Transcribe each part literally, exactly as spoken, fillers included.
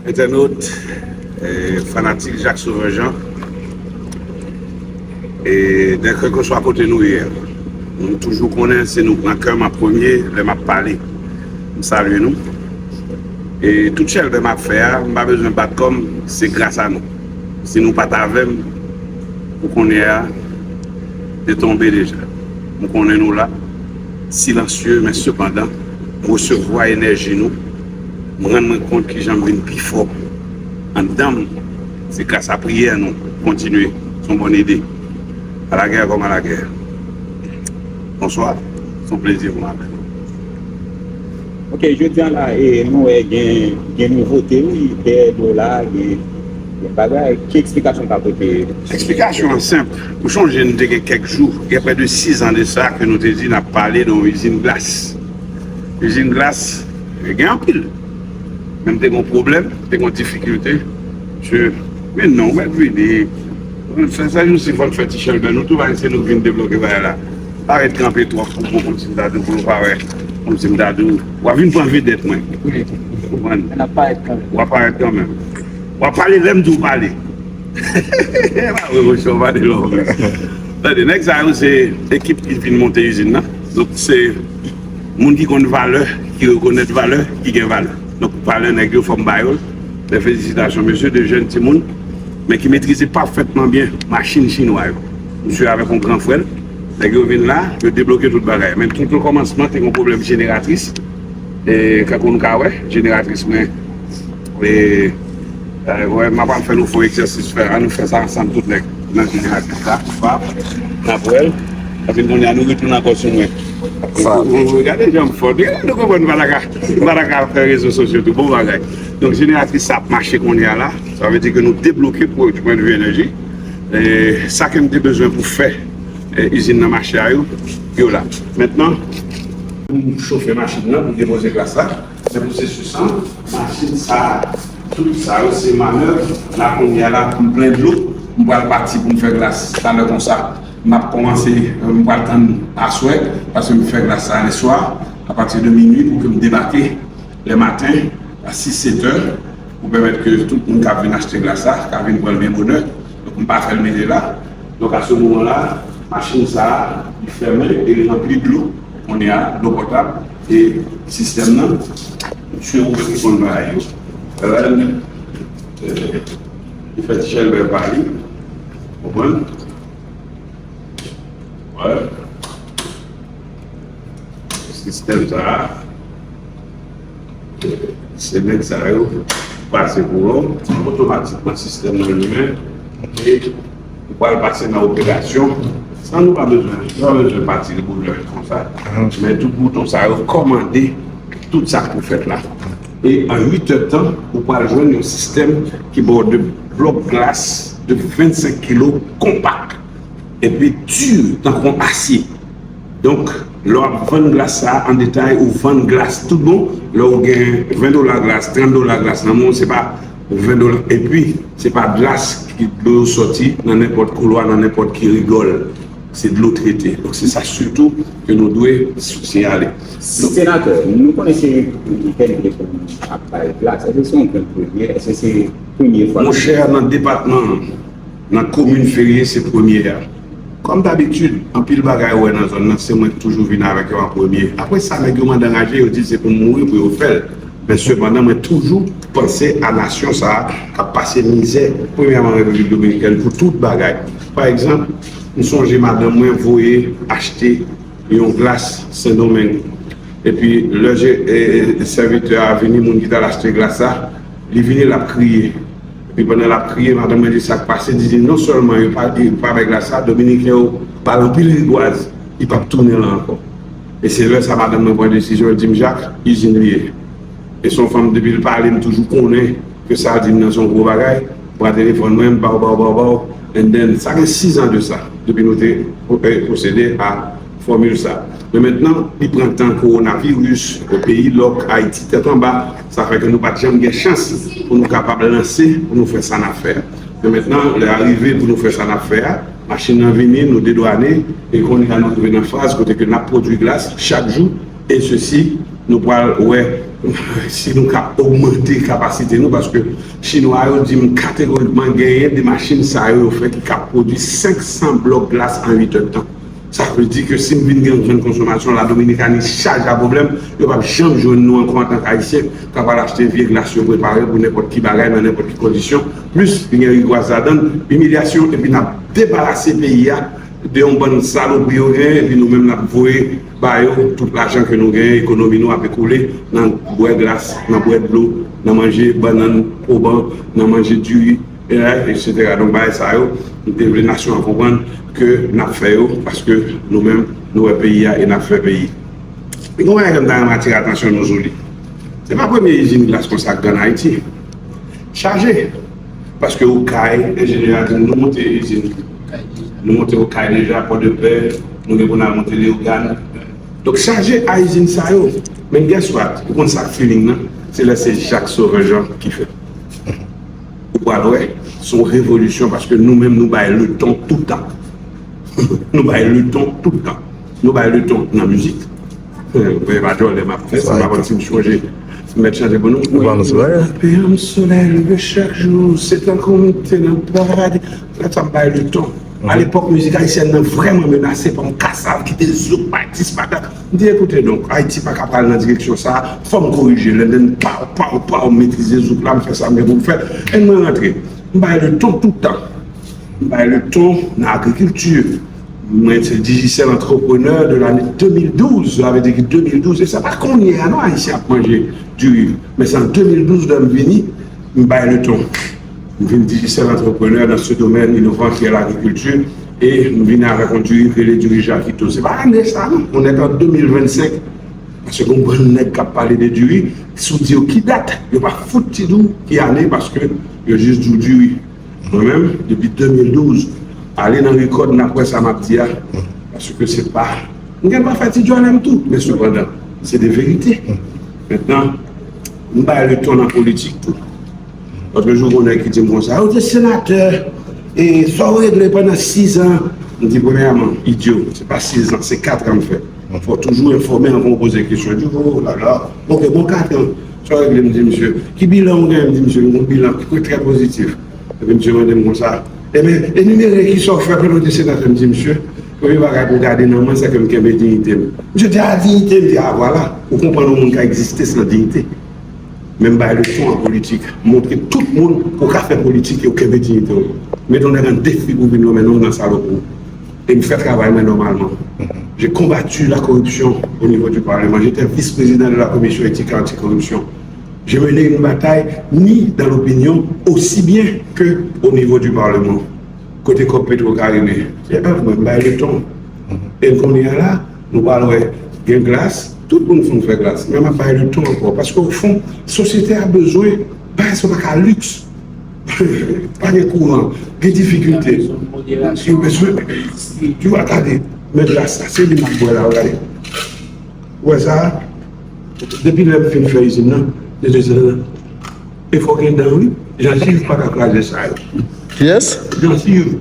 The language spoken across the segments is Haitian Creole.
Entènot, eh, fanatik Jacques Sauveur Jean, e nan kèlkeswa kote nou ye, nou toujou konnen se nou k nan kè m an premye lè m ap pale. M salye nou. E tout chèlbè m ap fè a, m pa bezwen bat kò m, se gras a nou. Si nou pa t avè m, pou kounye a, te tonbe deja. M konnen nou la, silansye, men sepandan, m resevwa enèji nou. M rann mwen kont kijan m vin pi fò anndan m. Se gras a priyè nou kontinye. Se yon bòn ide. À la guerre comme à la guerre. Bonswa. Se yon plezi pou mwen avè nou. Ok, jodi a la, e, nou wè gen, gen nouvote, wi, dèyè do la, gen, gen bagay. Ki eksplikasyon w ka pote? Eksplikasyon an senp. Ou sonje nou te gen kèk jou, gen près de sis an de sa, ke nou te di n ap pale de yon izin glas. Izin glas, gen anpil. Men m te gen yon pwoblèm, te gen yon difikilte. Mesye, men non, mèt vini. Sa, sa, nou si fò n fè ti chèlbè, nou tou bay se nou k vin debloke bagay la. Pa ret kanpe twòp pou pou kòmsi m ta di w pou yo pa wè. Kòmsi m ta di w, w ap vin pran vedèt mwen. Ou konprann? W ap parèt kanmenm. W ap pale lè m di w pale. Pa vre, monchè, w pale lò. Tande, nèg sa yo se ekip ki vin monte izin nan. Donk se moun ki konn valè, ki rekonèt valè, ki gen valè. Donk valè nèg yo fò m ba yo l. Men felisitasyon mesye, de jèn timoun, men ki metrize pafètman byen machin chinwa yo. Misye avèk yon gran frè l, nèg yo vin la, yo debloke tout bagay. Men tout okòmansman te gen yon pwoblèm jeneratris. E kankou nou ka wè, jeneratris mwen, e, e, wè, m ap al fè nou fè yon egzèsis fè, ann nou fè sa ansanm tout nèg nan jeneratris la, pap, n ap wè l. Epi kounye a nou retounen ankò sou mwen. Sa. Ou, ou, ou, gade jan m fò. Deja nou konprann m pa ta ka, m pa ta ka fè rezo sosyo tou. Bon bagay. Donk jeneratris sa ap mache kounye a la. Sa vle di ke nou debloke pou pwennvi enèji. E, sa ke m te bezwen pou fè, e, izin nan mache a yo, yo la. Mentnan, pou m chofe machin nan, pou depoze glas la, men pwosesis an, machin sa, tout sa yo se manèv. La kounye a la, m plen dlo, m pral pati pou m fè glas talè konsa. M ap kòmanse, m pral tann aswè, paske m fè glas sa lèswa, apati de minui pou ke m debake lè maten a sis, sèt è, pou pèmèt ke tout moun k ap vin achte glas la ka vin pran l byen bonè. Donk m pa fè l mete la. Donk a se moman la, machin sa a, li fèmen e li ranpli dlo. Kounye a, dlo potab, e sistèm nan, se ou menm ki konn bagay yo. Li fè ti chèlbè pa li. Konprann? Wè. Sistèm sa a, se nèg sa yo pase kouran, otomatikman sistèm nan limen e ou pral pase nan operasyon san nou pa bezwen, nou pa bezwen pati de boulè konsa. Men tout bouton sa yo kòmande tout sa k pou fèt la. E an uit è tan, ou pral jwenn yon sistèm ki ba w de blòk glas de vennsenk kilo konpak epi di tankou yon asye. Donk, lè w ap vann glas sa a an detay, ou vann glas tout bon. Lè w gen ven dola glas, trant dola glas nan men w, se pa ven dola. Epi, se pa glas ki dlo yo sòti nan nenpòt koulwa, nan nenpòt ki rigòl. Se dlo trete. Donk, se sa sitou ke nou dwe siyale. Senatè, nou konnen se repibliken ki te konn ap bay glas. Èske se yon grenn premye? Èske se premye fwa? Monchè, nan depatman an, nan komin Ferye, se premye a. Kòm dabitid, anpil bagay ou wè nan zòn nan, se mwen ki toujou vin avèk yo an premye. Apre sa, nèg yo mande anraje, yo di se pou m mouri pou yo fè l. Men sepandan, mwen toujou panse a nasyon sa a k ap pase mizè, premyèman Repiblik Dominikèn, pou tout bagay. Pa egzanp, m sonje madanm mwen voye achte yon glas Sendomeng. Epi lè je, e, e, sèvitè a vini, moun ki t al achte glas la, li vini, l ap kriye. Epi pandan l ap kriye, madanm mwen di sa k pase, li di non sèlman yo pa, yo pa bay glas la, Dominiken yo ba l anpil rigwaz, li p ap tounen la ankò. E se lè sa madanm mwen pran desizyon, l di m, Jacques, izin li ye. E se yon fanm, depi l pale, m toujou konnen ke sa l di m nan se yon gwo bagay. M pran telefòn mwen, m ba w, ba w, ba w, ba w. And then, sa gen sis an de sa, depi nou te, eh, pwosede a fòmil sa. Men mentnan, li pran tan kowonaviris, peyi lòk, Ayiti, tèt anba, sa fè ke nou pa t janm gen chans pou nou kapab lanse, pou nou fè sa n ap fè a. Men mentnan, lè a rive pou nou fè sa n ap fè a, machin nan vini, nou dedwane, e kounye a nou rive nan faz kote ke n ap pwodui glas chak jou, e sesi, nou pral wè Si nou ka ogmante kapasite nou, paske Chinwa yo di m kategorikman genyen de machin sa yo yo fè ki ka pwodui senk san blòk glas an uit èdtan. Sa vle di ke si m vin gen yon grann konsòmasyon, la Dominikani chaje a pwoblèm, yo p ap janm jwenn nou ankò antank Ayisyen k ap al achte vye glas yo prepare pou nenpòt ki bagay, nan nenpòt ki kondisyon. Plis, li gen rigwaz ladan l, imilyasyon, epi n ap debarase peyi a de yon bann salopri yo genyen, epi nou menm n ap voye ba yo tout lajan ke nou genyen, ekonomi nou ap ekoule nan bwè glas, nan bwè dlo, nan manje bannann, poban, nan manje diri, etsetera. Donk, bagay sa yo, m te vle nasyon an konprann ke n ap fè yo, paske nou menm, nou wè peyi a e n ap fè peyi. Gen yon bagay ke m ta renmen atire atansyon nou sou li. Se pa premye izin glas konsa k gen ann Ayiti. Chaje. Paske Okay, enjenyè a di m, nou monte izin. Nou monte Okay deja, Pòdepè, nou gen pou n al monte Leyogàn. Donk, chaje a izin sa yo. Men guess what? Ou konn sa k feeling nan? Se lè se Jacques Sauveur Jean ki fè. Ou pral wè, se yon revolisyon paske nou menm nou bay leton toutan. Nou bay leton toutan. Nou bay leton nan mizik. Mwen pa djòlè m ap fè, sa m pa konn si m chonje. M mèt chante pou nou. Ou pa nan soulè. Pè m solèy leve chak jou, se tankou m te nan paradi. Lè sa m bay leton. Alepòk, mizik ayisyèn nan vrèman menase pa yon kasav ki te zouk, pa dis, pa dat. M di, ekoute, donk, Ayiti pa ka pral nan direksyon sa a, fò m korije. Lè m paw, paw, paw, m metrize zouk la, m fè sa m gen pou m fè. E mwen rantre. M bay leton toutan. M bay leton nan agrikilti. Mwen se Digicel Entrepreneur de l'année deux mille douze, sa vle di ki de mil douz, e se pa kounye a non, Ayisyen ap manje diri, men se an de mil douz lè m vini, m bay leton. M vin Digicel Entrepreneur dans ce domaine innovant qui est l'agriculture, e m vin avèk yon diri k rele diri Jakito. Se pa ane sa non, on est en deux mille vingt-cinq. Paske gon bann nèg k ap pale de diri, si w di yo ki dat, yo pa fout ti di w ki ane, paske yo jis di w diri. Mwen menm, depi de mil douz, ale nan rekòd, n ap wè sa m ap di a, paske se pa, m gen dwa fè ti djòlè m tou, men sepandan, se de verite. Mentnan, m bay leton nan politik tou. Lòt jou, gon nèg ki di m konsa, ou te senatè, e sa w regle pandan sis an? M di, premyèman, idyo, se pa sis an, se kat an m fè. Fò toujou enfòme anvan w poze kesyon. Di, oh la la, ok, bon, kat an, sa w regle? M di, misye, ki bilan w genyen? M di, misye, m gon bilan ki trè pozitif. Epi misye mande m konsa, ebyen, enimere kisa w fè pandan w te senatè? M di, misye, premye bagay pou w gade nan mwen, se ke m kenbe diyite m. Misye di, a, diyite? M di, a, vwala, ou konprann yon moun ka egziste san diyite. Men m bay leson an politik. Montre tout moun ke w ka fè politik e w kenbe diyite w. Mete yon nèg an defi pou vin renmen w nan salopri. E m fè travay mwen nòmalman. J'ai combattu la corruption au niveau du Parlement. J'étais vice-président de la commission éthique et anticorruption. J'ai mené une bataille ni dans l'opinion aussi bien que au niveau du Parlement. Kote kòb Petro Caribe? Se èv mwen, m bay leton. E kounye a la, nou pral wè, gen glas, tout moun fin fè glas. Men m ap bay leton ankò. Paske, ofon, sosyete a bezwen, bagay sa pa ka liks. Pa gen kouran, gen difikilte. Yo bezwen, tu vois, gade, men glas sa, se li m ap bwè la, w gade. Ou wè sa? Depi lè m fin fè izin nan, de de de e fò gen dan, wi. Jansiv pa ka kraze sa yo. Kiyès? Jansiv.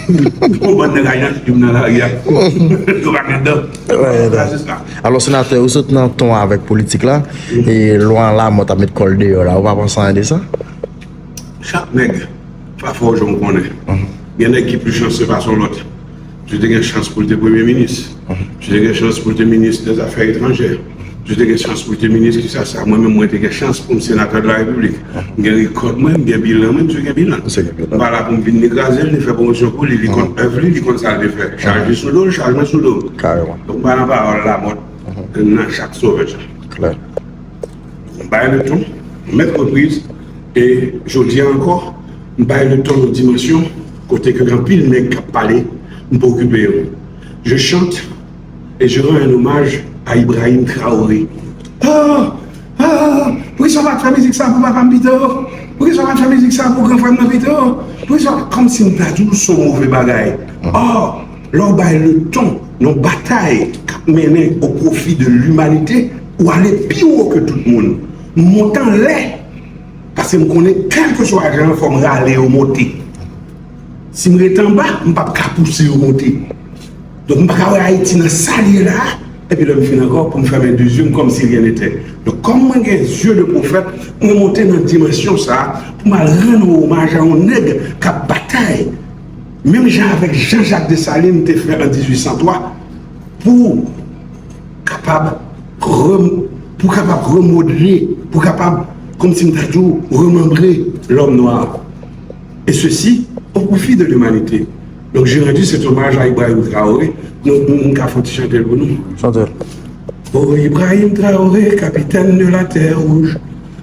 Yon bann nèg a jansiv nan lari a. Yo pa gen dan. Kraze sa. Alò, senatè, ou sot nan ton avèk politik la, e Laurent Lamothe ap met kò l deyò la, ou pa panse anyen de sa? Chak nèg pa fè w jan w konnen. Gen nèg ki pli chanse pase yon lòt. Misye te gen chans pou l te premye minis. Misye te gen chans pou l te minis dèzafè etranjè. Misye te gen chans pou l te minis kisa sa. Mwen menm, mwen te gen chans pou m senatè de la repiblik. M gen rekòd mwen, m gen bilan mwen, misye gen bilan. M pa la pou m vin ni kraze l, ni fè pwomosyon pou li. Li konn èv li, li konn sa l te fè. Chaj li sou do l, chaj mwen sou do m. Donk, m pa nan pawòl Lamothe, nan Jacques Sauveur. M bay leton, mèt repriz, e jodi a ankò, m bay leton nan dimansyon kote ke gen anpil nèg k ap pale, m pa okipe yo. Je chante et je rends un hommage à Ibrahim Traoré. Ah! Ah! Poukisa w pa t fè mizik sa pou papa m pito? Poukisa w pa t fè mizik sa pou gran frè m nan pito? Poukisa w pa, kòmsi m ta di w se yon move bagay. Or, lè w bay leton nan batay k ap mennen au profit de l'humanité, ou ale pi wo ke tout moun. M monte anlè, paske m konnen kèlkeswa jan fò m rale yo monte. Si m rete anba, m p ap ka pouse yo monte. Donk, m pa ka wè Ayiti nan sa l ye la a, Epi lè m fin ankò, pou m fèmen de zye m kòmsi ryen nete. Donk, kòm mwen gen zye de pwofèt, mwen monte nan dimansyon sa a pou m al rann omaj a yon nèg k ap batay, menm jan avèk Jean-Jacques Dessalines te fè an dizuit san twa, pou kapab rem-, pou kapab remodle, pou kapab, kòmsi m ta di w, remanbre lòm nwa. Et ceci au profit de l'humanité. Donc, je rends cet hommage à Ibrahim Traoré. Nou, nou, nou ka fè yon ti chante l pou nou. Chante l. Oh Ibrahim Traoré, capitaine de la terre rouge,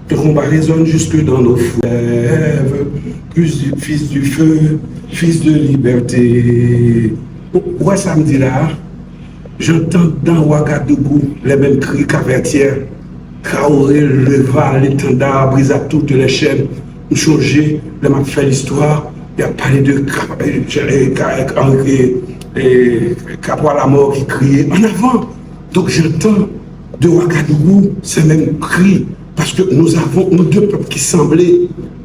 ton combat résonne jusque dans nos fleuves, plus du, fils du feu, fils de liberté. Ou, ou wè sa m di la a? J'entends dans Ouagadougou les mêmes cris qu'Avert-Thiers. Traoré leva l'étendard, brisa toutes les chaînes. M chonje, lè m ap fè listwa, y ap pale de Ka-, eh, Ka-, eh, Ka-, eh, eh, Capois la mort ki kriye, "En avant!" Donc j'entends de Ouagadougou ces mêmes cris, paske nou avon, nou de pèp ki sanble,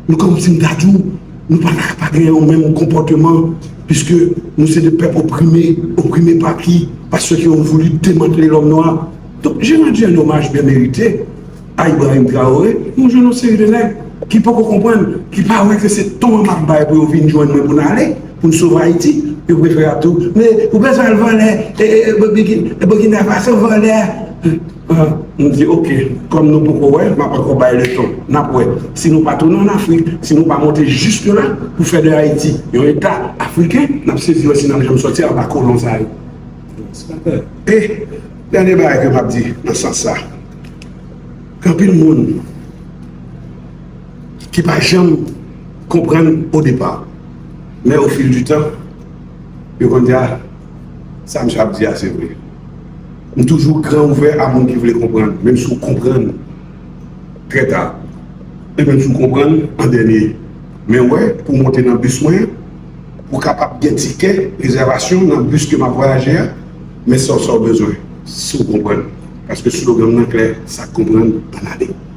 nou kòmsi m ta di w, nou pa ta ka pa gen yon menm konpòteman, puisque nou se de pèp oprime, oprime pa ki, pa ceux qui ont voulu démanteler l'homme noir. Donc, je rends un hommage bien mérité à Ibrahim Traoré, nou jwenn yon seri de nèg ki poko konprann, ki pa wè ke se ton an m ap bay pou yo vin jwenn mwen pou n ale, pou n sove Ayiti, yo prefere ap di w, "Men, ou bezwen al vòlè, e, e, e, Burkina, Burkina Faso vòlè." Ah, m di, "Ok, kòm nou poko wè, m ap ankò bay leson. N ap wè. Si nou pa tounen ann Afrik, si nou pa monte jiske la pou fè de Ayiti yon eta afriken, n ap sezi wè si n ap janm sòti anba kolon sa yo." E dènye bagay ke m ap di nan sans sa, gen anpil moun ki pa janm konprann o depa, men au fil du temps, yo konn di, "A, sa misye ap di a, se vre." M toujou gran ouvè a moun ki vle konprann, menm si w konprann trè ta, e menm si w konprann an dènye. Men wè, pou w monte nan bis mwen, pou w kapab gen tikè rezèvasyon nan bis ke m ap vwayaje a, men sa w, sa w bezwen, si w konprann. Paske slogan m nan klè, "Sa k konprann, ann ale."